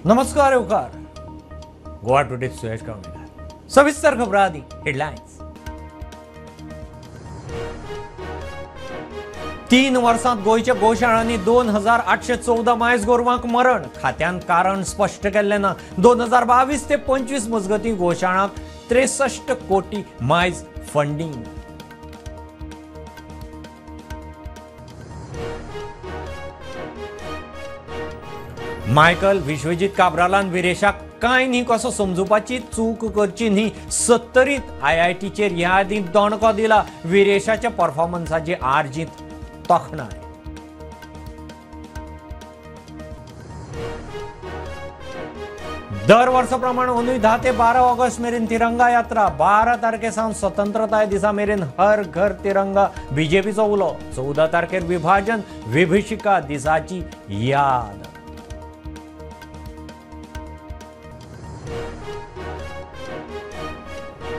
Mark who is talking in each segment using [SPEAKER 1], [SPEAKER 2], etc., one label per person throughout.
[SPEAKER 1] नमस्कार येवकार गोवा टुडे सुयश गावणेकर. सविस्तर खबरां आदी हेडलायन्स. 3 वर्सांत गोंयच्या गोशाळांनी 2814 मायज गोरवांक मरण. खात्यान कारण स्पश्ट केल्लें ना. 2022 ते 25 मजगतीं गोशाळांक 63 कोटी मायज फंडींग. मायकल विश्वजीत काब्रालान विरेशाक कांय न्ही कसो समजुपाची चूक करची न्ही. 70त आयआयटीचेर ह्या आदीं दणको दिला. विरेशाच्या परफॉर्मन्साची आर्जीत तोखणाय. दर वर्सा प्रमाण अंदूय 10 ते 12 ऑगस्ट मेरेन तिरंगा यात्रा. 12 तारखे सावन स्वतंत्रताय दिसा मेरेन हर घर तिरंगा. बीजेपीचो उलो. 14 तारखेर विभाजन विभीषिका दिसाची याद.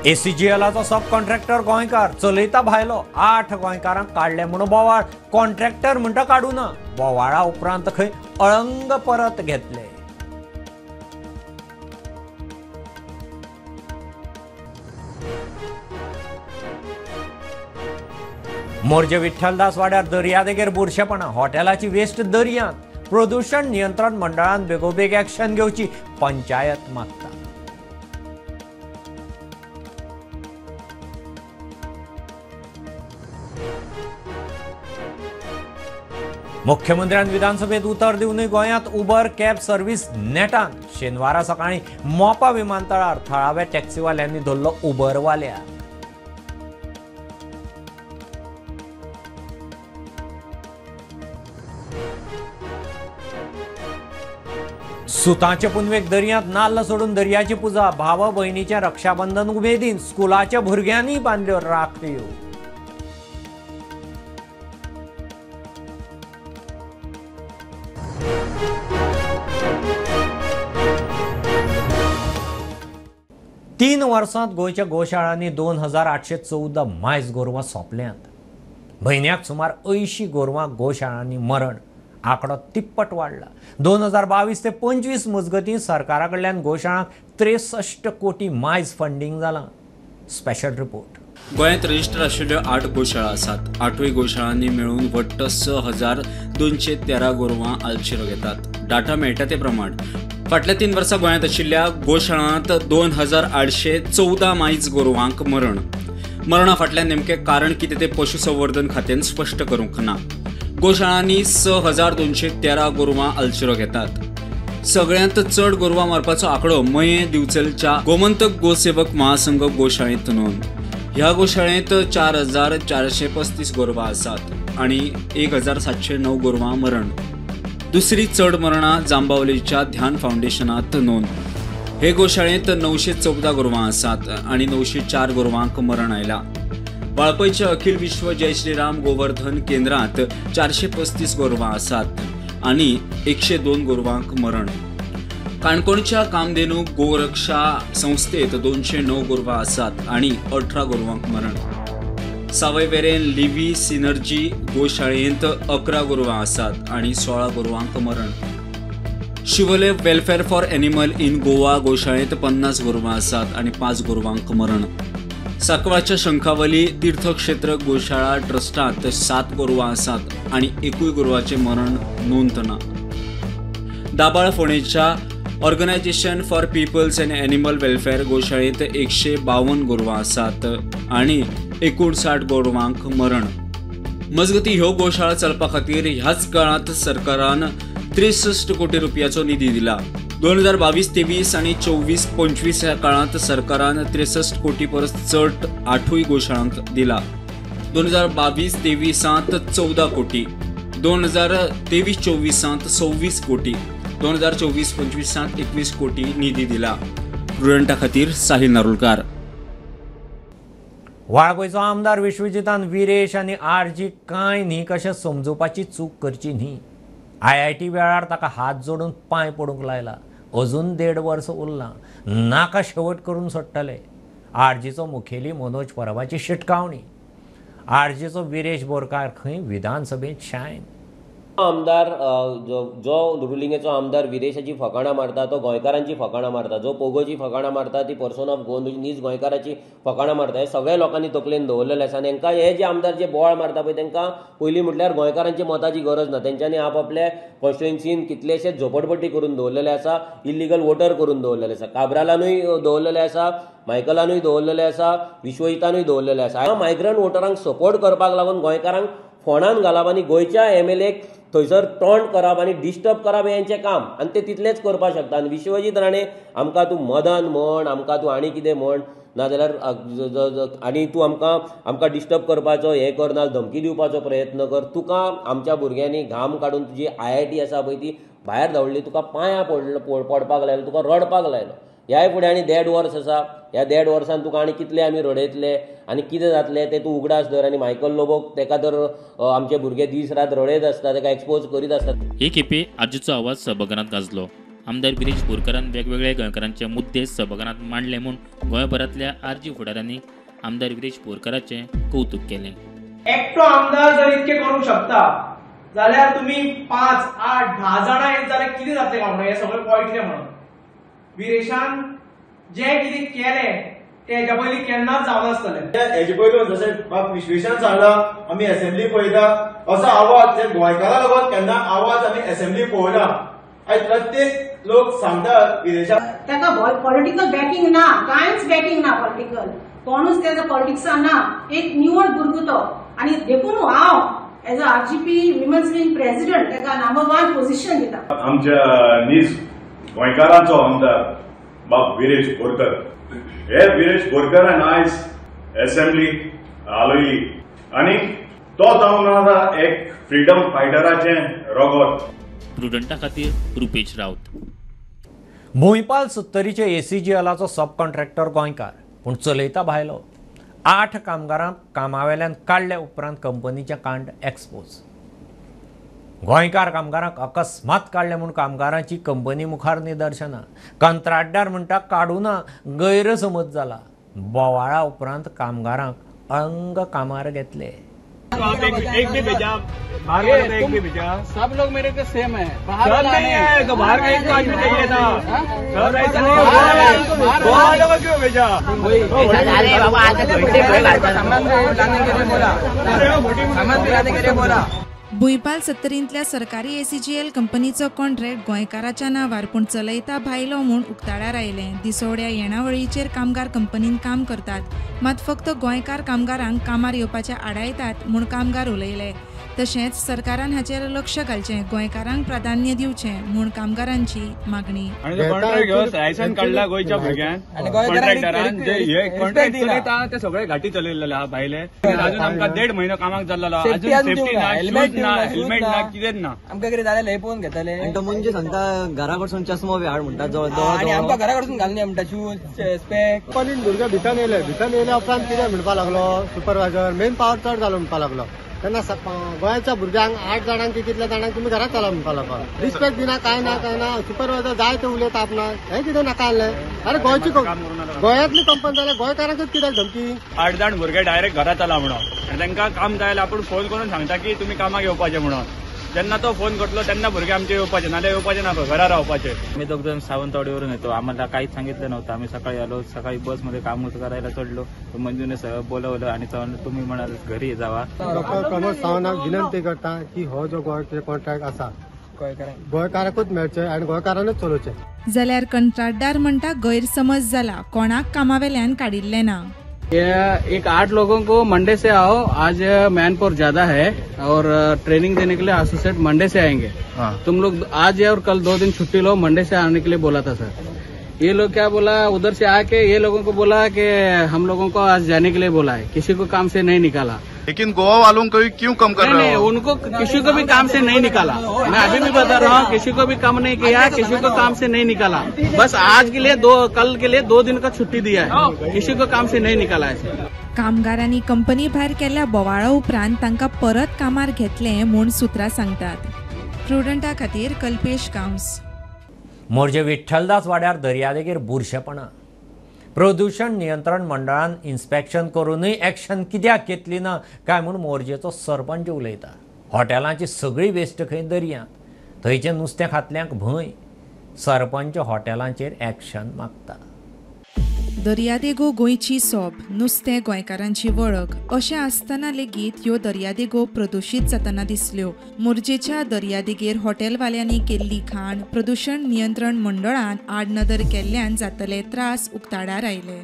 [SPEAKER 1] एसीजीएलाचो सब कॉन्ट्रॅक्टर गोंयकार चलयता भायलो. 8 गोंयकारांक काडले म्हणून बोवाळ. कॉन्ट्रॅक्टर म्हणटा काडू ना. बोवाळा उपरांत खंय अळंग परत घेतले. मोरजे विठ्ठलदास वाड्यार दर्यादेगेर बुरशेपणां. हॉटेलाची वेस्ट दर्यांत. प्रदूषण नियंत्रण मंडळान बेगोबेग ऍक्शन घेवची पंचायत मागता. मुख्यमंत्र्यान विधानसभेत उतर दिवनूय गोंयांत उबर कॅब सर्व्हिस नेटान. शेनवारा सकाळीं मोपा विमानतळार थळाव्या टॅक्सीवाल्यांनी धरलो उबरवाल्या. सुताचे पुनवेक दर्यांत नाल्ल सोडून दर्याची पुजा. भावा भयणीचें रक्षाबंधन उमेदीन. स्कुलाच्या भुरग्यांनी बांदल्यो राखयो. तीन वर्सांत गोंयच्या गोशाळांनी 2814 मायज गोरवां सोंपल्यांत. म्हयन्याक सुमार 80 गोरवां गोशाळांनी मरण. आंकडो तिप्पट वाडला. 2022 ते 25 मजगतीं सरकारा कडल्यान गोशाळांक 63 कोटी मायज फंडींग जालां. Special report.
[SPEAKER 2] गोंयांत रजिस्टर आशिल्ल्यो 8 गोशाळा आसात. 8 गोशाळांनी मेळून वट्ट 6213 गोरवां आलशिरो घेतात. डाटा मेळटा ते प्रमाण फाटल्या 3 वर्सां गोंयांत आशिल्ल्या गोशाळांत 2814 मायज गोरवांक मरण. मरणा फाटल्यान नेमकें कारण कितें तें पशुसंवर्धन खात्यान स्पश्ट करूंक ना. गोशाळांनी 6213 गोरवां आलशिरो घेतात. सगळ्यांत चड गोरवां मारपाचो आंकडो मयें दिवचलच्या गोमंतक गोसेवक महासंघ गोशाळेंत नोंद. ह्या गोशाळेंत 4435 गोरवां आसात आनी 1709 गोरवां मरण. दुसरी चड मरणां जांबावलेच्या ध्यान फावंडेशनांत नोंद. हे गोशाळेंत 914 गोरवां आसात आनी 904 गोरवांक मरण आयलां. वाळपयच्या अखिल विश्व जय श्रीराम गोवर्धन केंद्रांत 435 गोरवां आसात आनी 102 गोरवांक मरण. काणकोणच्या कामधेनू गोरक्षा संस्थेत 209 गोरवां आसात आनी 18 गोरवांक मरण. सावयवेरें लिव्ही सिनर्जी गोशाळेंत 11 गोरवां आसात आनी 16 गोरवांक मरण. Siolim welfare for animal in Goa गोशाळेंत 50 गोरवां आसात आनी 5 गोरवांक मरण. साकवाच्या शंखावली तीर्थक्षेत्र गोशाळा ट्रस्टांत 7 गोरवां आसात आनी 1 गोरवाचें मरण नोंद ना. दाबाळ फोंडेच्या organisation for peoples and animal welfare गोशाळेंत 152 गोरवां आसात आनी 59 गोरवांक मरण. मजगतीं ह्यो गोशाळा चलपा खातीर ह्याच काळांत सरकारान 63 कोटी रुपयाचो निधी दिला. 2022-23 आनी 24-25 ह्या काळांत सरकारान 63 कोटी परस चड 8 गोशाळांक दिला. 2022-23 14 कोटी, 2023-24 26 कोटी, 2024-25 21 कोटी निधी दिला. प्रुडंटा खातीर साहिल नारुलकार.
[SPEAKER 1] वाळपयचो आमदार विश्वजितान विरेश आनी आरजी कांय न्ही कशें समजुपाची चूक करची न्ही. आयआयटी वेळार ताका हात जोडून पांय पडूंक लायला. अजून 1.5 वर्स उरलां. नाका शेवट करून सोडटले. आरजीचो मुखेली मनोज परबाची शिटकावणी. आरजीचो विरेश बोरकार खंय विधानसभेंत शायन.
[SPEAKER 3] आमदार जो रुलिंगेचो आमदार विदेशाची फकाणां मारता तो गोंयकारांची फकाणां मारता, जो पोगोची फकाणां मारता ती पर्सन ऑफ गोवन नीज गोंयकाराची फकाणां मारता. हे सगळे लोकांनी तकलेन दवरलेले आसा आनी हेंकां हे जे आमदार जे बोवाळ मारता पळय तेंकां पयलीं म्हटल्यार गोंयकारांची मताची गरज ना. तेंच्यांनी आपआपल्या कॉन्स्टिट्युएन्सीन कितलेशे झोपडपट्टी करून दवरलेले आसा, इल्लिगल वोटर करून दवरलेले आसा, काब्रालानूय दवरलेले आसा, मायकलानूय दवरलेले आसा, विश्वजितानूय दवरलेले आसा. मायग्रंट वोटरांक सपोर्ट करपाक लागून गोंयकारांक फोंडान घालप आनी गोंयच्या एमएलएक थंयसर टॉन्ट करप आनी डिस्टर्ब करप हें हेंचें काम आनी ते तितलेंच करपाक शकता. आनी विश्वजीत राणे आमकां तूं मदान म्हण, आमकां तूं आनी कितें म्हण, नाजाल्यार आनी तूं आमकां आमकां डिस्टर्ब करपाचो हें कर, ना धमकी दिवपाचो प्रयत्न कर. तुका आमच्या भुरग्यांनी घाम काडून तुजी IIT आसा पळय ती भायर धांवडली, तुका पांयां पडपाक लायलो, तुका रडपाक लायलो. ह्याय फुडें आनी 1.5 वर्स आसा, ह्या 1.5 वर्सान तुका आनी कितले आमी रडयतले आनी कितें जातलें तें तूं उगडास धर. आनी मायकल लोबोक तेका तर आमचे भुरगे दीस रात रडयत आसता, तेका एक्सपोज करीत आसता.
[SPEAKER 4] हे खेपे आजूचो आवाज सभाघरांत गाजलो. आमदार विरेश बोरकारान वेगवेगळ्या गोंयकारांचे मुद्दे सभाघरांत मांडले म्हूण गोंयभरांतल्या आरजी फुडाऱ्यांनी आमदार विरेश बोरकाराचें कौतुक केलें.
[SPEAKER 5] एकटो आमदार जर इतकें करूंक शकता जाल्यार तुमी 5, 8, 10 जाणां येत जाल्यार कितें जातलें काय म्हणून हें सगळें पळयतलें म्हणून. विरेशान जें कितें केलें तें हेच्या पयलीं केन्नाच जावनासतलें.
[SPEAKER 6] हेजे पयलीं जशें बाब विश्वेशान सांगला आमी एसेंब्ली पळयता असो आवाज जे गोंयकारां लागून केन्ना आवाज आमी एसेंब्ली पळोवना. आयज प्रत्येक लोक सांगता विदेशात
[SPEAKER 7] ताका पॉलिटिकल बॅकिंग ना, कांयच बॅकिंग ना, पॉलिटिकल कोणूच तेजो पॉलिटिक्सा ना, एक निवड भुरगो तो. आनी देखून हांव as a RGP women's wing president ताका नंबर 1 पोझिशन दिता.
[SPEAKER 8] आमच्या नीज गोंयकारांचो आमदार बाब विरेश बोरकर, हे विरेश बोरकरान आयज एसेंब्ली हालयली आनी तो जावन आसा एक फ्रिडम फायटराचें रगत.
[SPEAKER 4] प्रुडंटा खातीर रुपेश राउत.
[SPEAKER 1] भुंयपाल सत्तरीचे ACGLाचो सब कॉन्ट्रॅक्टर गोंयकार, पूण चलयता भायलो. 8 कामगारांक कामावेल्यान काडल्या उपरांत कंपनीचें कांड एक्सपोज. गोंयकार कामगारांक अकस्मात काडले म्हूण कामगारांची कंपनी मुखार निदर्शनां. कंत्राटदार म्हणटा काडूना, गैरसमज जाला. बोवाळा उपरांत कामगारांक अंग कामार घेतले.
[SPEAKER 9] एक भी भेजा बाहर वाला, एक भी भेजा,
[SPEAKER 10] सब लोग मेरे को सेम है.
[SPEAKER 9] बाहर वाला नहीं है तो बाहर का एक आदमी चाहिए था सर, ऐसा नहीं बाहर वालों को क्यों भेजा?
[SPEAKER 10] अरे बाबा सामान लाने के लिए बोला, सामान लाने के लिए बोला.
[SPEAKER 11] भुंयपाल सत्तरींतल्या सरकारी ACGL कंपनीचो कॉन्ट्रॅक्ट गोंयकाराच्या नांवार पूण चलयता भायलो म्हूण उक्ताडार आयलें. दिसवड्या येणावळीचेर कामगार कंपनीन काम करतात, मात फक्त गोंयकार कामगारांक कामार येवपाचे आडायतात म्हूण कामगार उलयले. तशेंच सरकारान हाचेर लक्ष घालचें, गोंयकारांक प्राधान्य दिवचें म्हूण कामगारांची मागणी.
[SPEAKER 9] लायसन काडला गोंयच्या भुरग्यान, कॉन्ट्रॅक्टरान जे हे कॉन्ट्रॅक्ट चलयता ते सगळे घाटी चलयलेले आहा भायले. अजून आमकां 1.5 म्हयनो कामाक जाल्लो, अजून सेफ्टी ना, हेल्मेट ना, हेल्मेट ना, कितेंच ना.
[SPEAKER 10] आमकां कितें जालें हें पळोवन घेतले.
[SPEAKER 12] आनी तो म्हणजे सांगता घरा कडसून चश्मो बी हाड म्हणटा,
[SPEAKER 10] आनी आमकां घरा कडसून घालनी म्हणटा शूज स्पेक.
[SPEAKER 13] कंपनीन भुरगे भितर येयले, भितर येयल्या उपरांत कितें म्हणपाक लागलो सुपरवायझर, मेन पावर चड जालो म्हणपाक लागलो. तेन्ना गोंयच्या भुरग्यांक 8 जाणांक कितल्या जाणांक तुमी घरात चला म्हणपाक लागलो. रिस्पेक्ट दिना, कांय ना कांय ना. सुपरवायझर जाय ते उलयता आपणाक, हें कितें नाका आहलें. अरे गोंयची गोंयांतली कंपनी जाल्यार गोंयकारांकूच कित्याक धमकी?
[SPEAKER 9] 8 जाण भुरगे डायरेक्ट घरात चला म्हणून आनी तांकां काम जाय जाल्यार आपूण फोन करून सांगता की तुमी कामाक येवपाचें म्हणून. जेन्ना तो फोन करतलो तेन्ना भुरगे आमचे येवपाचे, नाल्यार येवपाचे ना, घरा रावपाचे.
[SPEAKER 14] आम्ही दोघ जण सावंतवाडीवरून येतो, आम्हाला काहीच सांगितलं नव्हतं. आम्ही सकाळी आलो, सकाळी बसमध्ये काम करायला चढलो, मंजूने सगळं बोलवलं आणि तुम्ही म्हणाल घरी जावा.
[SPEAKER 13] डॉक्टर प्रमोद सावंताक विनंती करता की हो जो गोंय कॉन्ट्रॅक्ट आसा गोंयकाराकूच मेळचें आनी गोंयकारानूच चलोवचें.
[SPEAKER 11] जाल्यार कंत्राटदार म्हणटा गैरसमज जाला, कोणाक कामावेल्यान काडिल्लें ना.
[SPEAKER 10] ये एक 8 लोगों को मंडे से आओ, आज मैन पावर ज्यादा है और ट्रेनिंग देने के लिए एसोसिएट मंडे से आएंगे. हाँ। तुम लोग आज और कल 2 दिन छुट्टी लो, मंडे से आने के लिए बोला था सर. ये लोग क्या बोला, उधर से आके ये लोगों को बोला कि हम लोगों को आज जाने के लिए बोला है, किसी को काम से नहीं निकाला.
[SPEAKER 15] लेकिन गोवा वालों को क्यों कम कर रहे हो?
[SPEAKER 10] उनको किसी को भी काम से नहीं निकाला, मैं अभी भी बता रहा हूँ, किसी को भी कम नहीं किया, किसी को काम से नहीं निकाला. बस आज के लिए कल के लिए 2 दिन का छुट्टी दिया है, किसी को काम से नहीं निकाला है.
[SPEAKER 11] कामगारांनी कंपनी भायर केल्ल्या बोवाळा उपरांत तांकां परत कामार घेतले म्हूण सुत्रां सांगतात. प्रुडंटा खातीर कल्पेश गांवस.
[SPEAKER 1] मोरजे विठ्ठलदास वाड्यार दर्यादेगेर बुरशेपणां. प्रदूषण नियंत्रण मंडळान इन्स्पेक्शन करूनय एक्शन कित्याक घेतली ना काय म्हूण मोरजेचो सरपंच उलयता. हॉटेलांची सगळी वेस्ट खंय दर्यांत. थंयचें नुस्तें खातल्यांक भंय. सरपंच हॉटेलांचेर एक्शन मागता.
[SPEAKER 11] दर्यादेगो गोंयची सोब, नुस्तें गोंयकारांची वळख अशें आसतना लेगीत ह्यो दर्यादेगो प्रदुशीत जातना दिसल्यो. मोरजेच्या दर्यादेगेर हॉटेलवाल्यांनी केल्ली घाण प्रदुशण नियंत्रण मंडळान आडनदर केल्ल्यान जातले त्रास उक्ताडार आयले.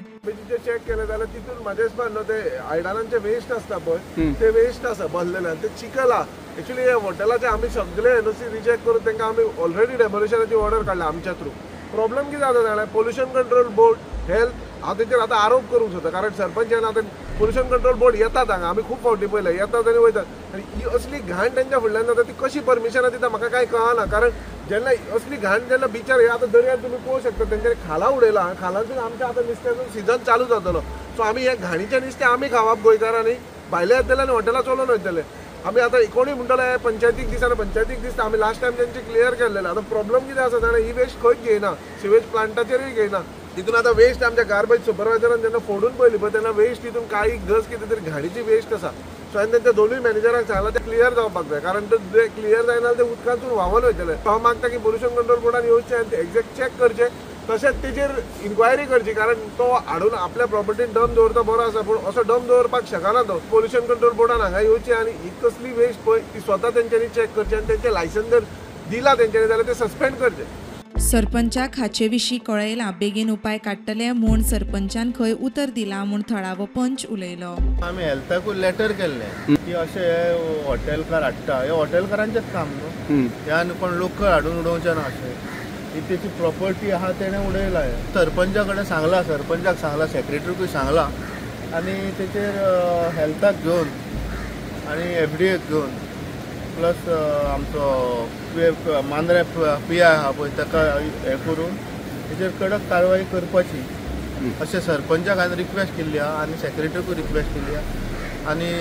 [SPEAKER 16] चेक केले जाल्यार तितून म्हाज्या हिसपान न्हू ते आयदनांचे वेस्ट आसता पळय, ते वेस्ट आसा भरलेले आनी ते चिखल. एक्चुअली हे हॉटेलाचे आमी सगळे एनओसी रिजेक्ट करून तांकां आमी ऑलरेडी डेमोलिशनाची ऑर्डर काडल्या आमच्या थ्रू. प्रॉब्लम कितें जाता जाणा, पोल्युशन कंट्रोल बोर्ड हेल्थ हांव तेंचेर आतां आरोप करूंक सोदता, कारण सरपंचान आतां पोल्युशन कंट्रोल बोर्ड येतात हांगा, आमी खूब फावटी पळयल्या, येतात आनी वयतात आनी ही असली घाण तेंच्या फुडल्यान जाता ती कशी परमिशनां दिता म्हाका कांय कळना. कारण जेन्ना असली घाण जेन्ना बिचार आतां दर्यार तुमी पळोवंक शकता तेंच्यांनी खाला उडयला, खालांतून आमच्या आतां नुस्त्याचो सिजन चालू जातलो. सो आमी हे घाणीचें नुस्तें आमी खावप गोंयकारांनी, भायले येतले आनी हॉटेलां चलोवन वयतले. आमी आतां कोणूय म्हणटलो पंचायतीक दीस आनी पंचायतीक दीस आमी लास्ट टायम तेंचे क्लियर केल्लेले. आतां प्रॉब्लम कितें आसा जाणा, ही वेस्ट खंयच घेयना, सिवेज प्लांटाचेरूय घेयना. तितून आतां वेस्ट आमच्या गार्बेज सुपरवायजरान जेन्ना फोडून पळयली पळय तेन्ना वेस्ट तितून काळी गज कितें तरी घाणीची वेस्ट आसा. सो हांवें तेंच्या दोनूय मॅनेजरांक सांगलां तें क्लियर जावपाक जाय, कारण ते क्लियर जायना जाल्यार तें उदकांतून व्हांवन वयतलें. हांव मागता की पोल्युशन कंट्रोल बोर्डान येवचें आनी तें एग्जॅक्ट चॅक करचें, तशेंच तेजेर इन्क्वायरी करची, कारण तो हाडून आपल्या प्रॉपर्टीन डंप दवरता बरो आसा, पूण असो डंप दवरपाक शकना तो. पोल्युशन कंट्रोल बोर्डान हांगा येवचें आनी ही कसली वेस्ट पळय ती स्वता तेंच्यांनी चॅक करची आनी तेंचें लायसन जर दिलां तेंच्यांनी जाल्यार तें सस्पेंड करचें.
[SPEAKER 11] सरपंचाक हाचे विशीं कळयलां, बेगीन उपाय काडटले म्हूण सरपंचान खंय उतर दिलां म्हूण थळावो पंच उलयलो.
[SPEAKER 17] आमी हेल्थाकूय लेटर केल्लें की अशें हे हॉटेलकार हाडटा, हे हॉटेलकारांचेंच काम न्हू, हे आनी कोण लोकल हाडून उडोवचें ना, अशें ही तेची प्रॉपर्टी आहा तेणें उडयला. सरपंचा कडेन सांगलां, सरपंचाक सांगलां, सेक्रेटरीकूय सांगलां आनी तेचेर हेल्थाक घेवन आनी एफडीएक घेवन प्लस आमचो मांद्रे पी I आहा पळय ताका हें करून तेचेर कडक कारवाय करपाची अशें सरपंचाक हांवें रिक्वेस्ट केल्ली आहा आनी सेक्रेटरीकूय रिक्वेस्ट केल्ली आहा आनी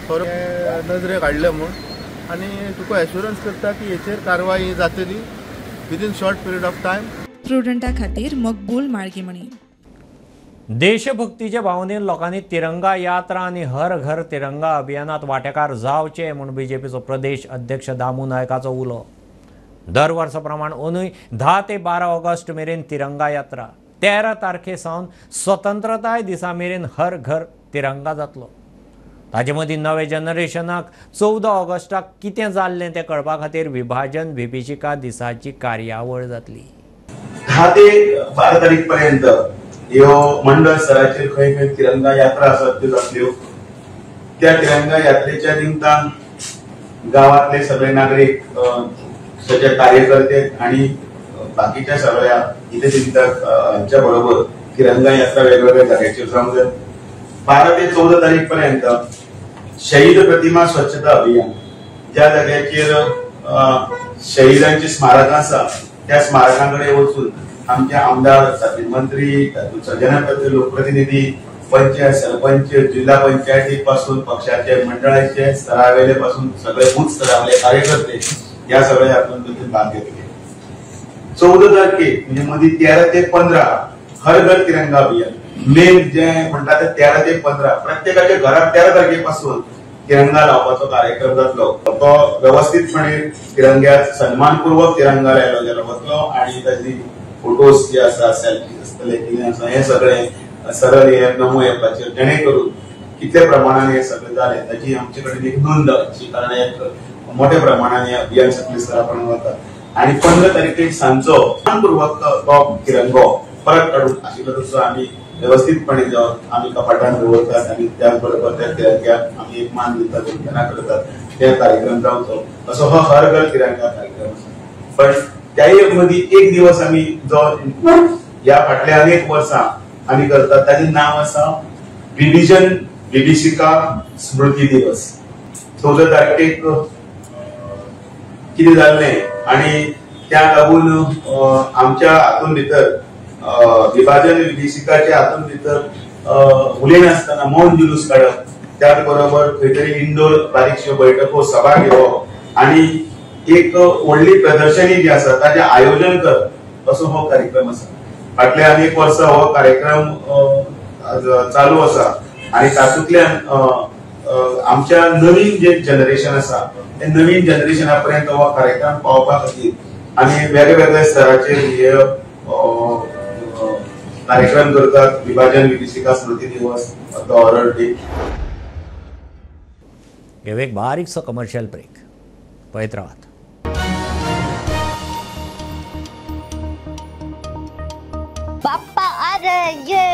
[SPEAKER 17] खरें नजरेक हाडलें म्हूण आनी तुका एश्युरन्स करता की हेचेर कारवाय जातली within short period of time.
[SPEAKER 11] प्रुडंटा खातीर मकबूल माळगीमणी.
[SPEAKER 1] देशभक्तीचे भावनेन लोकांनी तिरंगा यात्रा आनी हर घर तिरंगा अभियानात वांटेकार जावचे म्हूण बीजेपीचो प्रदेश अध्यक्ष दामू नायकाचो उलो. दर वर्सा प्रमाण अंदूय 10 ते 12 ऑगस्ट मेरेन तिरंगा यात्रा, 13 तारखे सावन स्वतंत्रताय दिसा मेरेन हर घर तिरंगा जातलो. ताजे मदीं नवे जनरेशनाक 14 ऑगस्टाक कितें जाल्लें तें कळपा खातीर विभाजन विभीषिका दिसाची कार्यावळ जातली.
[SPEAKER 18] 10 ते 12 तारीख पर्यंत ह्यो मंडळ स्तराचेर खंय खंय तिरंगा यात्रा आसात त्यो जातल्यो. त्या तिरंगा यात्रेच्या निमतान गांवांतले सगळे नागरीक, सगळे कार्यकर्ते आणि बाकीच्या सगळ्या हितचिंतक हांच्या बरोबर तिरंगा यात्रा वेगवेगळ्या जाग्याचेर जावंक जाय. 12 ते 14 तारीख पर्यंत शहीद प्रतिमा स्वच्छता अभियान, ज्या जाग्याचेर शहीदांची स्मारकां आसा त्या स्मारकां कडेन वचून आमचे आमदार, मंत्री, जनप्रतिनिधी, लोकप्रतिनिधी, पंचायत, सरपंच, जिल्हा पंचायती पासून पक्षाचे मंडळाचे स्तरावेले पासून सगळे बूथ स्तरावले कार्यकर्ते ह्या सगळ्या हातून भाग घेतले. 14 तारखे म्हणजे मदीं 13 ते 15 हर घर तिरंगा अभियान, मेन जे म्हणटा ते 13 ते 15 प्रत्येकाच्या घरात 13 तारखे पासून तिरंगा लावपाचो कार्यक्रम जातलो. तो व्यवस्थितपणे तिरंग्याक सन्मानपूर्वक तिरंगा लायलो गेलो वतलो आनी ताजी फोटोज जे आसा, सेल्फी आसतले, कितें आसा हे सगळे सरळ हे नमो एपाचेर जेणे करून कितल्या प्रमाणान हे सगळें जालें ताची आमचे कडेन एक नोंद आसची, कारण एक मोठ्या प्रमाणान हे अभियान सगळे स्तराप्रमाण वता. आनी 15 तारखेक सांजचो सन्मानपूर्वक तो तिरंगो परत काडून आशिल्लो तसो आमी व्यवस्थितपणे जो आमी कपाटान दवरतात आनी त्याच बरोबर त्या तिरंग्याक आमी एक मान दितात, वंदना करतात, ते कार्यक्रम जावचो असो हो हर घर तिरंगा कार्यक्रम आसा. पण त्याही मदीं एक दिवस आमी जो ह्या फाटल्या अनेक वर्सां आमी करतात ताजें नांव आसा विभाजन विभीषिका स्मृती दिवस. 14 तारखेक कितें जाल्लें आनी त्या लागून आमच्या हातून भितर विभाजन विभीषिकाच्या हातून भितर उलयनासतना मौन जुलूस काडप, त्याच बरोबर खंय तरी इंडोर बारीकश्यो बैठको, सभा घेवप आनी एक व्हडली प्रदर्शनी जी आसा ताजें आयोजन करप असो हो कार्यक्रम आसा. फाटल्या अनेक वर्सां हो कार्यक्रम चालू आसा आनी तातूंतल्यान आमच्या नवीन जे जनरेशन आसा ते नवीन जनरेशना पर्यंत हो कार्यक्रम पावपा खातीर आमी वेगवेगळ्या स्तराचेर हे कार्यक्रम करतात. विभाजन विभीषिका स्मृती दिवस, हॉरर डे.
[SPEAKER 1] एक बारीकसो कमर्शियल ब्रेक, पळयत रावात.
[SPEAKER 19] बाप्पा अरे ये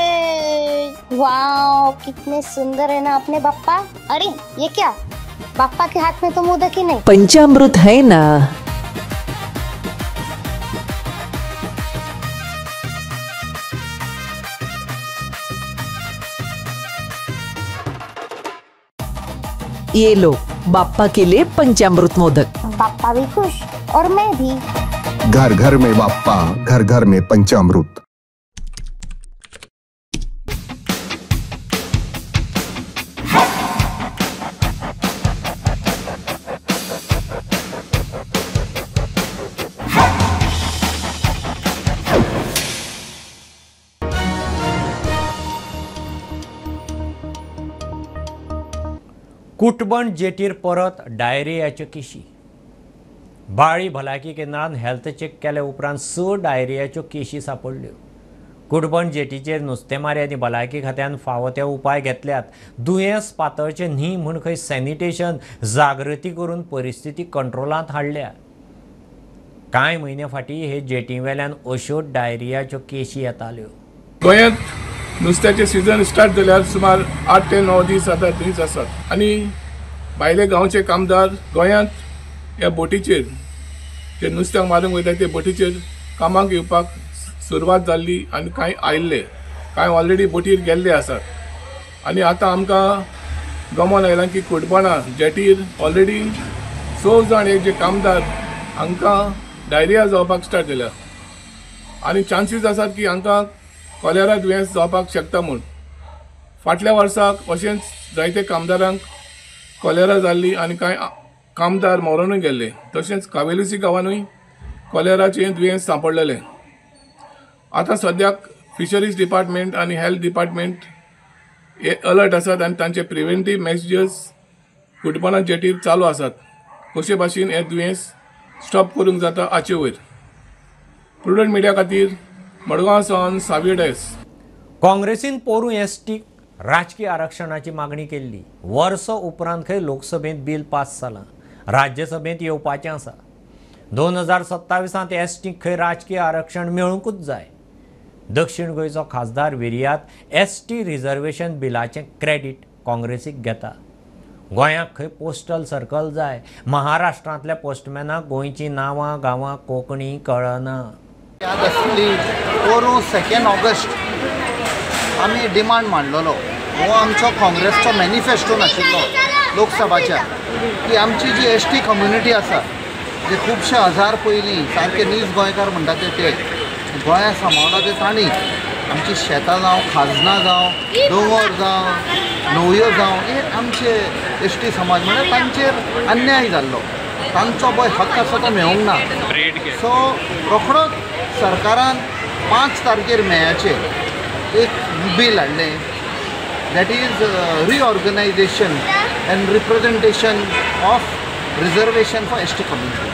[SPEAKER 19] वाओ कितने सुंदर है ना अपने बाप्पा. अरे ये क्या, बाप्पा के हाथ में तो मोदक ही नहीं.
[SPEAKER 20] पंचामृत है ना. ये लो बाप्पा के लिए पंचामृत मोदक.
[SPEAKER 19] बाप्पा भी खुश और मैं भी.
[SPEAKER 21] घर घर में बाप्पा, घर घर में पंचामृत.
[SPEAKER 1] कुटबण जेटीर परत डायरियाच्यो केशी. बाळी भलायकी केंद्रान हेल्थ चेक केल्या उपरांत 6 डायरियाच्यो केशी सापडल्यो. कुटबण जेटीचेर नुस्तेमारी आनी भलायकी खात्यान फावो ते उपाय घेतल्यात. दुयेंस पातळचें न्ही म्हूण खंय सॅनिटेशन जागृती करून परिस्थिती कंट्रोलांत हाडल्या. कांय म्हयने फाटीं हे जेटीवेल्यान अश्यो डायरियाच्यो केशी येताल्यो.
[SPEAKER 22] गोंयांत नुस्त्याचे सीजन स्टार्ट जाल्यार सुमार 8 ते 9 दीस आतां थंयच आसात आनी भायले गांवचे कामदार गोंयांत ह्या बोटीचेर जे नुस्त्याक मारूंक वयता ते बोटीचेर कामाक येवपाक सुरवात जाल्ली आनी कांय आयिल्ले, कांय ऑलरेडी बोटीर गेल्ले आसात. आनी आतां आमकां गमन आयलां की कुटबणा जेटीर ऑलरेडी 6 जाण एक जे कामदार हांकां डायरिया जावपाक स्टार्ट जाल्या आनी चान्सीस आसात की हांकां कॉलेरा दुयेंस जावपाक शकता म्हूण. फाटल्या वर्साक अशेंच जायते कामदारांक कॉलेरा जाल्ली आनी कांय कामदार मरोनूय गेल्ले. तशेंच कावेलुसी गांवानूय कॉलेराचें दुयेंस सांपडलेलें. आतां सद्याक फिशरीज डिपार्टमेंट आनी हेल्थ डिपार्टमेंट हे अलर्ट आसात आनी तांचे प्रिवेंटीव मेजर्स कुटबणा जेटीर चालू आसात. कशे भाशेन हें दुयेंस स्टॉप करूंक जाता हाचे वयर. प्रुडंट मिडिया खातीर मडगांव सावन सावियो डायस.
[SPEAKER 1] काँग्रेसीन पोरूं एसटीक राजकी आरक्षणाची मागणी केल्ली. वर्स उपरांत खंय लोकसभेंत बील पास जालां, राज्यसभेंत येवपाचें आसा. 2027 एसटीक खंय राजकी आरक्षण मेळूंकूच जाय. दक्षिण गोंयचो खासदार विर्यात एसटी रिझर्वेशन बिलाचें क्रेडीट काँग्रेसीक घेता. गोंयाक खंय पोस्टल सर्कल जाय. महाराष्ट्रांतल्या पोस्टमॅनाक गोंयचीं नांवां गांवां कोंकणी कळना.
[SPEAKER 23] याद आसतली पोरूं 2 ऑगस्ट आमी डिमांड मांडलेलो. हो आमचो काँग्रेसचो मॅनिफेस्टो नाशिल्लो लोकसभाच्या, की आमची जी एस टी कम्युनिटी आसा जे खुबशे हजार पयलीं सारके नीज गोंयकार म्हणटा ते गोंया सांबाळ्ळा ते तांणी आमची शेतां जावं, खाजनां जावं, दोंगर जावं, न्हंयो जावं, हे आमचे एस टी समाज म्हळ्यार तांचेर अन्याय जाल्लो, तांचो पळय हक्क आसा तो मेळूंक ना. सो रोखडोच सरकारान 5 तारखेर मेयाचेर एक बील हाडलें, that is reorganisation and representation of reservation for S T community.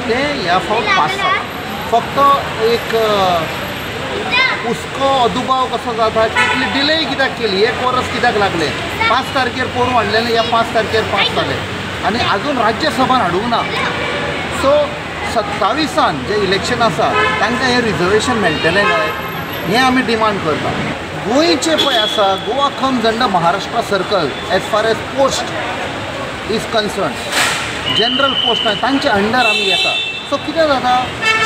[SPEAKER 23] तें ह्या फावट पास जालां. फक्त एक हुस्को अदुबाव कसो जाता की इतली डिले कित्याक केली, 1 वर्स कित्याक लागलें. 5 तारखेर पोरूं हाडलेलें, ह्या 5 तारखेर पास जालें आनी आजून राज्यसभान हाडूंक ना. सो 27 जे इलेक्शन आसा तांकां हें रिजर्वेशन मेळटलें काय हें आमी डिमांड करता. गोंयचें पळय आसा, Goa comes under Maharashtra circle as far as post is concern, general post तांचे अंडर आमी येता. सो कितें जाता,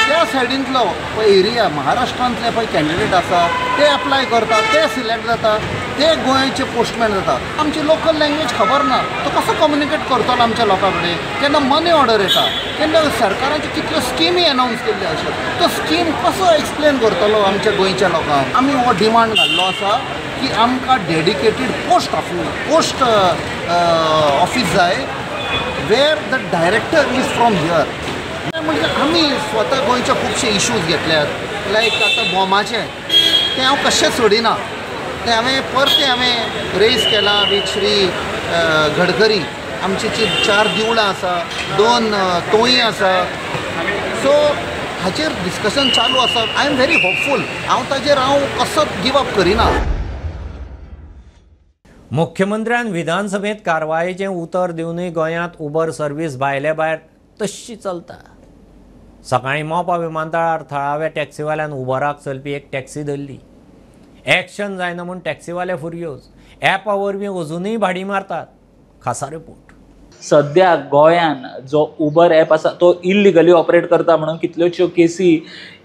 [SPEAKER 23] त्या सायडींतलो पळय एरिया महाराष्ट्रांतले पळय कॅन्डिडेट आसा ते एप्लाय करता, ते सिलेक्ट जाता, ते गोंयचे पोस्टमॅन जाता. आमची लोकल लँग्वेज खबर ना, तो कसो कम्युनिकेट करतलो आमच्या लोकां कडेन. केन्ना मनी ऑर्डर येता, केन्ना सरकाराच्यो कितल्यो स्किमी अनावन्स केल्ल्यो आसात, तो स्कीम कसो एक्सप्लेन करतलो आमच्या गोंयच्या लोकांक. आमी हो डिमांड घाल्लो आसा की आमकां डेडिकेटेड पोस्ट ऑफीस जाय where the director is from here. म्हणजे आमी स्वता गोंयचे खुबशे इश्यूज घेतल्यात, लायक आतां बॉमाचें तें हांव कशेंच सोडिना, तें हांवें परतें हांवें रेज केलां वीथ श्री गडकरी आमची जी 4 देवळां आसा, 2 तोंय आसा. सो हाचेर डिस्कशन चालू आसा. I am very hopeful. हांव ताजेर हांव कसोच गिव अप करिना.
[SPEAKER 1] मुख्यमंत्र्यान विधानसभेत कारवायेचें उतर दिवनूय गोंयांत उबर सर्वीस भायले भायर तश्शी चलता. सकाळीं मोपा विमानतळार थळाव्या टॅक्सीवाल्यान उबराक चलपी एक टॅक्सी धरली. एक्शन जायना म्हूण टॅक्सीवाले फुरयोज. ॲपा वरवीं अजुनूय भाडी मारतात. खासा रिपोर्ट.
[SPEAKER 2] सद्या गोंयान जो उबर ॲप आसा तो इल्लिगली ऑपरेट करता म्हणून कितल्योश्यो केसी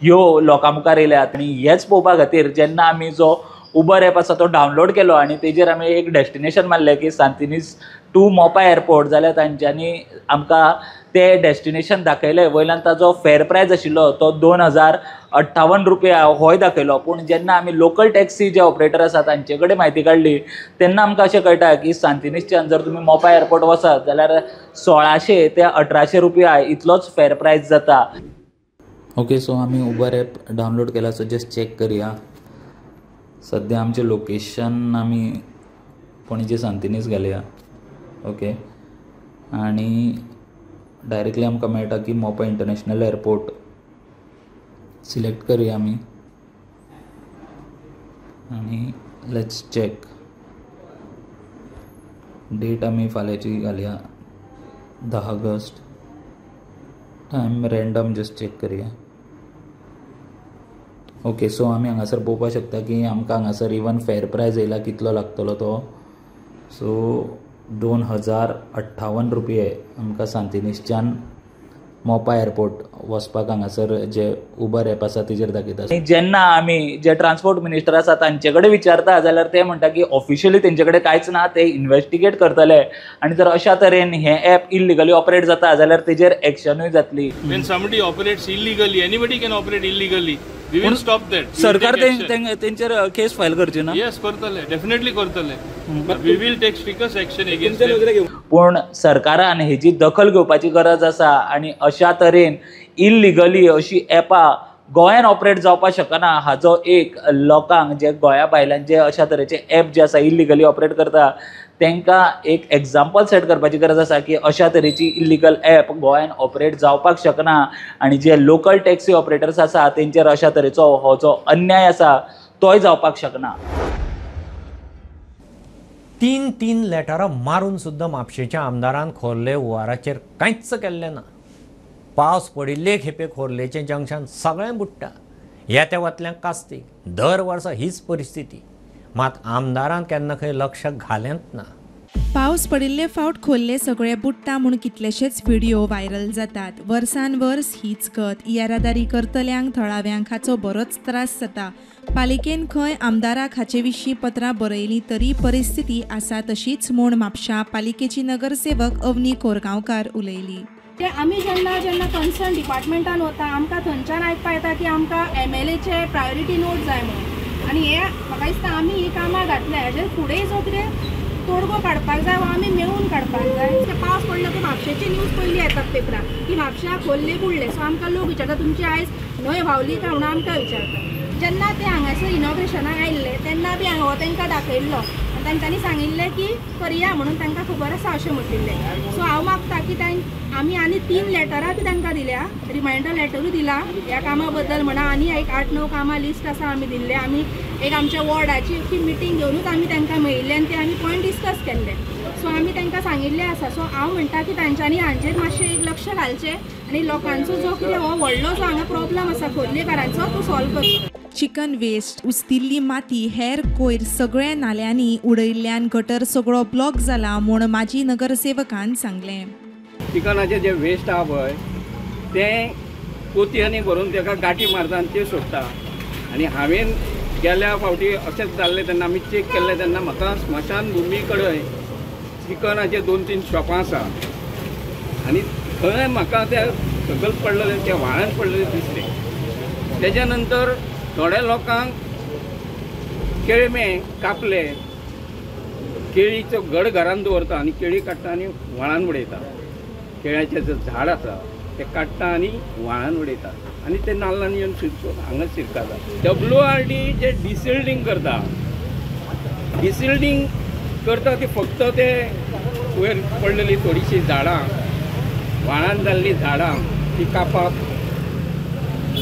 [SPEAKER 2] ह्यो लोकां मुखार येयल्यात. आनी हेच पळोवपा खातीर जेन्ना आमी जो उबर ॲप आसा तो डावनलोड केलो आनी तेजेर आमी एक डेस्टिनेशन मारलें की सांतिनेज टू मोपा एअरपोर्ट, जाल्यार तांच्यांनी आमकां ते डेस्टिनेशन दाखयलें. वयल्यान ताजो फेर प्रायज आशिल्लो तो 2058 रुपया होय दाखयलो. पूण जेन्ना आमी लोकल टॅक्सी जे ऑपरेटर आसा तांचे कडेन म्हायती काडली तेन्ना आमकां अशें कळटा की सांतिनेजच्यान जर तुमी मोपा एअरपोर्ट वचत जाल्यार 1600 ते 1800 रुपया इतलोच फेर प्रायज जाता.
[SPEAKER 3] ओके, सो आमी उबर ॲप डावनलोड केला, सो जस्ट चॅक करया. सद्या आमचें लोकेशन आमी पणजे सांतिनेज घालया. ओके, आनी डायरेक्टली आमकां मेळटा की मोपा इंटरनॅशनल एअरपोर्ट सिलेक्ट करूया आमी आनी let's check. Date आमी फाल्यांची घालया 10 August. Time random just check करूया. ओके, सो आमी हांगासर पळोवपाक शकता की आमकां हांगासर इवन फेर प्रायज येयला कितलो लागतलो तो. सो 2058 रुपये आमकां सांतिनेजच्यान मोपा एअरपोर्ट वचपाक हांगासर जे उबर ॲप आसा तेजेर दाखयता.
[SPEAKER 2] जेन्ना आमी जे ट्रान्सपोर्ट मिनिस्टर आसा तांचे कडेन विचारता जाल्यार ते म्हणटा की ऑफिशियली तेंचे कडेन कांयच ना, ते इन्वेस्टिगेट करतले आनी जर अशा तरेन हें ॲप इल्लिगली ऑपरेट जाता जाल्यार तेजेर एक्शनूय जातली.
[SPEAKER 5] When somebody operates illegally, anybody can operate illegally. We will stop that.
[SPEAKER 2] सरकार तेंचेर केस फायल करची ना?
[SPEAKER 5] Yes, करतले, डेफिनेटली करतले. But we will take strictest action against them.
[SPEAKER 2] पूण सरकारान हेजी दखल घेवपाची गरज आसा आनी अशा तरेन इल्लिगली अशी ॲपां गोंयान ऑपरेट जावपाक शकना हाजो एक लोकांक जे गोंया भायल्यान जे अशा तरेचे ॲप जे आसा इल्लिगली ऑपरेट करता तांकां एक एग्जाम्पल सेट करपाची गरज आसा की अशा तरेची इल्लिगल ॲप गोंयान ऑपरेट जावपाक शकना आनी जे लोकल टॅक्सी ऑपरेटर्स आसा तेंचेर अशा तरेचो हो जो अन्याय आसा तोय जावपाक शकना.
[SPEAKER 1] 3-3 लेटरां मारून सुद्दां म्हापशेच्या आमदारान खोर्ले हुंवाराचेर कांयच केल्लें ना. पावस पडिल्ले खेपे खोर्लेचें जंक्शन सगळें बुडटा. येत्या वतल्यांक कास्ती. दर वर्सा हीच परिस्थिती. मात आमदारान केन्ना खंय लक्ष घालेंच ना.
[SPEAKER 11] पावस पडिल्ले फावट खोल्ले सगळे बुडटा म्हूण कितलेशेच व्हिडिओ व्हायरल जातात. वर्सान वर्स हीच गत. येरादारी करतल्यांक थळाव्यांक हाचो बरोच त्रास जाता. पालिकेन खंय आमदाराक हाचे विशीं पत्रां बरयलीं तरी परिस्थिती आसा तशीच म्हूण म्हापशा पालिकेची नगरसेवक अवनी कोरगांवकार उलयली.
[SPEAKER 24] ते आमी जेन्ना जेन्ना कन्सर्न डिपार्टमेंटान वता आमकां थंयच्यान आयकपा येता की आमकां एमएलएचे प्रायोरिटी नोट जाय म्हणून. आनी हे म्हाका दिसता आमी ही कामां घातल्या हेजेर फुडें जो कितें तोडगो काडपाक जाय वा आमी मेळून काडपाक जाय. पावस पडलो की म्हापशेची न्यूज पयली येतात पेपरार की म्हापश्या खोल्ले बुडले. सो आमकां लोक विचारता तुमची आयज न्हंय व्हांवली काय म्हणून आमकां विचारता. जेन्ना ते हांगासर इनॉग्रेशनाक आयिल्ले तेन्ना बी हो तांकां दाखयल्लो आनी तांच्यांनी सांगिल्लें की करया म्हणून तांकां खबर आसा अशें म्हटिल्लें. सो हांव मागता की आमी आनी 3 लेटरां बी तांकां दिल्या, रिमायंडर लेटरूय दिला ह्या कामा बद्दल म्हणा. आनी एक 8-9 कामां लिस्ट आसा आमी दिल्ले. आमी एक आमच्या वॉर्डाची एक मिटींग घेवनूच आमी तांकां मेळिल्ले आनी ते आमी पॉयंट डिस्कस केल्ले. सो आमी तांकां सांगिल्लें आसा. सो हांव म्हणटा की तांच्यांनी हांचेर मातशें एक लक्ष घालचें आनी लोकांचो जो कितें हो व्हडलो जो हांगा प्रॉब्लम आसा खोर्लेकारांचो तो सॉल्व करचो.
[SPEAKER 11] चिकन वेस्ट, उस्तिल्ली माती, हेर कोयर सगळ्या नाल्यांनी उडयल्ल्यान गटर सगळो ब्लॉक जाला म्हूण माजी नगरसेवकान सांगलें.
[SPEAKER 25] चिकनाचें जें वेस्ट आहा पळय तें पोतयांनी भरून ताका गांठी मारता आनी तें सोडटा. आनी हांवें गेल्या फावटी अशेंच जाल्लें तेन्ना आमी चॅक केल्लें तेन्ना म्हाका स्मशान भुमी कडेन चिकनाचे 2-3 शॉपां आसा आनी थंय म्हाका ते सकयल पडलेले त्या व्हाळान पडलेले दिसले. तेज्या नंतर थोड्या लोकांक केळमे कापले, केळीचो घड घरान दवरता आनी केळी काडटा आनी व्हाळान उडयता. केळ्याचें जें झाड आसा तें काडटा आनी व्हाळान उडयता आनी ते नाल्लान येवन हांगा शिरकाता. WRD जे डिसिल्डींग करता, डिसिल्डींग करता ते फक्त ते वयर पडलेली थोडीशीं झाडां, व्हाळान जाल्लीं झाडां ती कापप,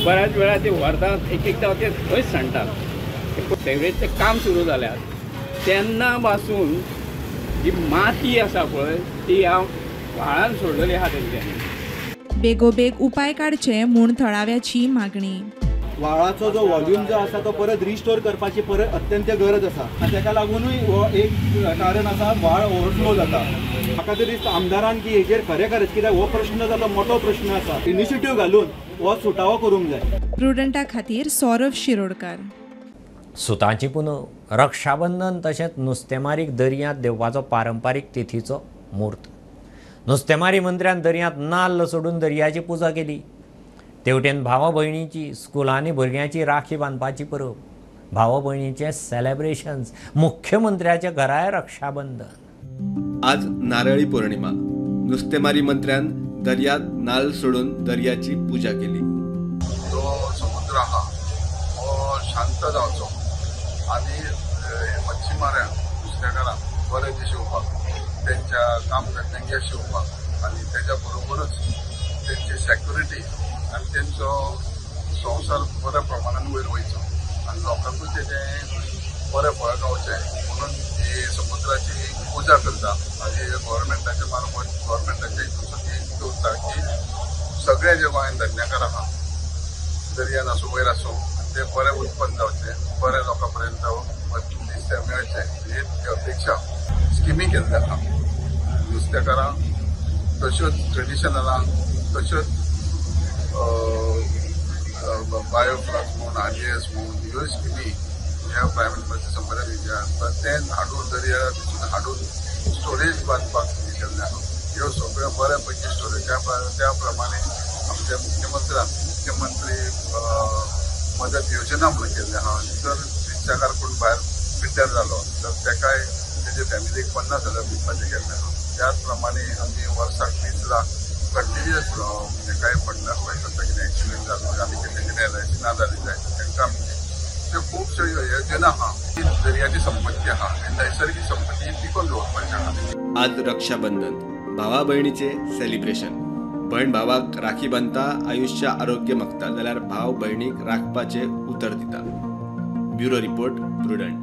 [SPEAKER 25] बऱ्याच वेळा ती व्हरतात, एक एकदां ते थंयच सांडटात. सेवरेजचें काम सुरू जाल्यार तेन्ना पासून जी माती आसा पळय ती ह्या व्हाळान सोडलेली आसा तेंच्यांनी.
[SPEAKER 11] बेगोबेग उपाय काडचे म्हूण थळाव्याची मागणी.
[SPEAKER 4] व्हाळाचो जो वॉल्यूम जो आसा तो परत रिस्टोर करपाची परत अत्यंत गरज आसा आनी ताका लागूनय हो एक कारण आसा, व्हाळ ओवरफ्लो जाता. म्हाका तरी दिसता आमदारान की हेजेर खरें खरेंच कित्याक हो प्रश्न जालो मोठो प्रश्न आसा, इनिशिएटीव घालून हो सुटावो करूंक जाय.
[SPEAKER 11] प्रुडंटा खातीर सौरभ शिरोडकर.
[SPEAKER 1] सुतांची पुनव, रक्षाबंधन तशेंच नुस्तेमारीक दर्यांत देवपाचो पारंपारीक तिथीचो म्हूर्त. नुस्तेमारी मंत्र्यान दर्यांत नाल्ल सोडून दर्याची पुजा केली. तेवटेन भावा भयणीची स्कुलांनी भुरग्यांची राखी बांदपाची परब, भावा भयणीचें सेलेब्रेशन्स, मुख्यमंत्र्याच्या घराय रक्षाबंधन.
[SPEAKER 6] आज नारळी पौर्णिमा. नुस्तेमारी मंत्र्यान दर्यांत नाल्ल सोडून दर्याची पुजा केली.
[SPEAKER 7] जो समुद्र आहा हो शांत जावचो आनी मच्छीमाऱ्यांक, नुस्तेकारांक बरें दीस येवपाक, तेंच्या काम धंद्यांक यश येवपाक आनी तेच्या बरोबरच तेंची सेक्युरिटी आनी तेंचो संवसार बऱ्या प्रमाणान वयर वयचो आनी लोकांकूय तेजें बरें फळ गावचें म्हणून ही समुद्राची पुजा करता. आनी गव्हर्मेंटाच्या मार्फत गव्हर्मेंटाच्या हितून दवरता की सगळे जे गोंयांत धंद्याकार आहा, दर्यान आसूं वयर आसूं, ते बरें उत्पन्न जावचें, बरें लोकां पर्यंत नुस्तें मेळचें ही अपेक्षा. स्किमी केल्ले आहा नुस्तेकारांक, तश्योच ट्रेडिशनलांक, तश्योच बायोफ्लॉक्स म्हूण, आरजीएस म्हूण, ह्यो स्किमी ह्या प्रायम मिनिस्टर संबंदान जे आसता तें हाडून दर्या तितून हाडून स्टोरेज बांदपाक हे केल्लें आहा. ह्यो सगळ्यो बऱ्या पैकी स्टोरेज त्या प्रमाणे आमच्या मुख्यमंत्र्यान मुख्यमंत्री मदत योजना म्हणून केल्ली आहा. आनी जर रिक्षाकार कोण भायर पिड्ड्यार जालो तर तेकाय तेजे फॅमिलीक 50,000 दिवपाचें केल्लें आहा. त्याच प्रमाणे आमी वर्साक 20 लाख कंटिन्युअस म्हणजे कांय फंडाक करता, कितें एक्सिडंट जालो आनी कितें कितें एलआयसी ना जाली जाय तांकां आमची त्यो खुबश्यो योजना आहा. ही दर्याची संपत्ती आहा आनी नैसर्गीक संपत्ती टिकोवन दवरपाची आहा.
[SPEAKER 6] आज रक्षाबंधन, भावा भयणीचे सेलिब्रेशन. भयण भावाक राखी बांदता, आयुष्य आरोग्य मागता, जाल्यार भाव भयणीक राखपाचें उतर दिता. Bureau report, Prudent.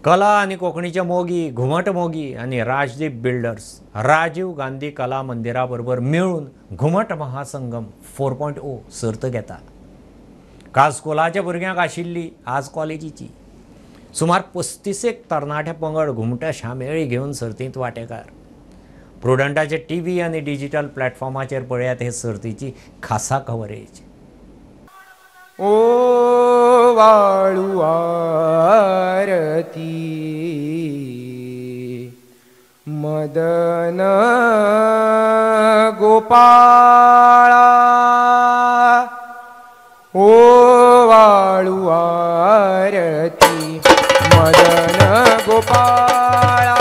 [SPEAKER 1] कला आनी कोंकणीचे मोगी, घुमट मोगी आनी राजदीप बिल्डर्स राजीव गांधी कला मंदिरा बरोबर मेळून घुमट महासंगम 4.0 सर्त घेता. काल स्कुलाच्या भुरग्यांक आशिल्ली, आज कॉलेजीची. सुमार 35 तरणाटे पंगड घुमटा शामेळी घेवन सर्तींत वांटेकार. प्रुडंटाचे टीव्ही आनी डिजिटल प्लॅटफॉर्माचेर पळयात हे सर्तीची खासा कव्हरेज.
[SPEAKER 8] ओ वाळू आरती मदन गोपाळा, ओ वाळू आरती मदन गोपाळा,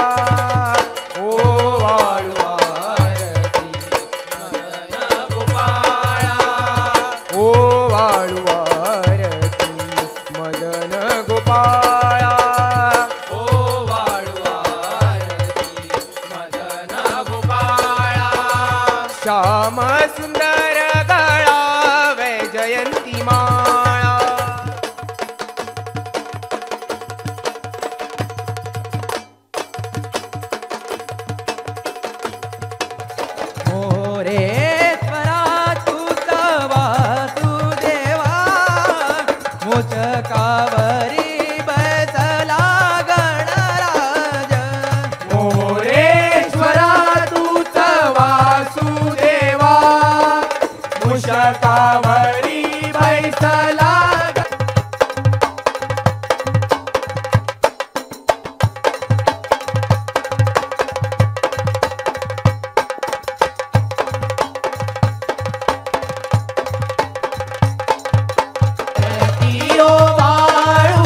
[SPEAKER 8] ओ वाळू आरती मदन गोपाळा, ओ वाळू आरती मदन गोपाळा, ओ वाळू आरती मदन गोपाळा. श्याम सुंदर गळा वैजयंती माळा. मोरेश्वरा तूच वासुदेवा, मोचकावरी बसला गणराज. मोरेश्वरा तूच वासुदेवा, मुशकावरी बैसला. ओ वाळू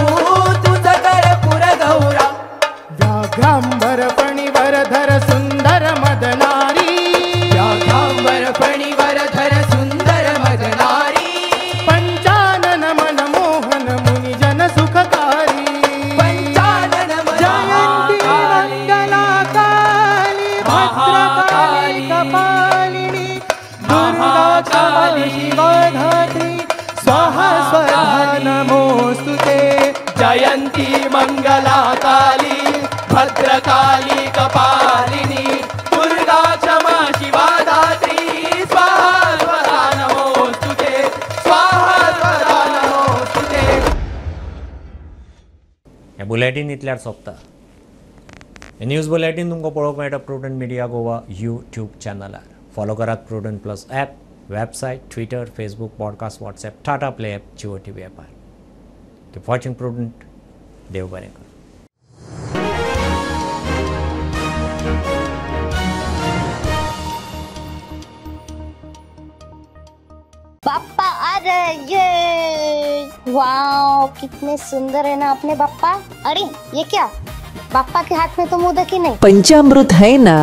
[SPEAKER 1] हें बुलेटीन इतल्यार सोंपता. हें न्यूज बुलेटीन तुमकां पळोवंक मेळटा प्रुडंट मिडिया गोवा यूट्यूब चॅनलार. फॉलो करात Prudent plus app, website, Twitter, Facebook, podcast, WhatsApp, Tata Play app, Jio TV ॲपार. Keep watching prudent. देव बरें करूं.
[SPEAKER 19] बाप्पा आ रहे, ये वाओ कितने सुंदर है ना अपने बाप्पा. अरे ये क्या, बाप्पा के हाथ में तो मोदक ही नहीं,
[SPEAKER 20] पंचामृत है ना.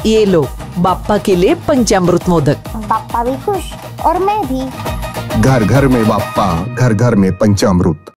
[SPEAKER 20] ये लो बाप्पा के लिए पंचामृत मोदक.
[SPEAKER 19] बाप्पा भी खुश और मैं भी.
[SPEAKER 21] घर घर में बाप्पा, घर घर में पंचामृत.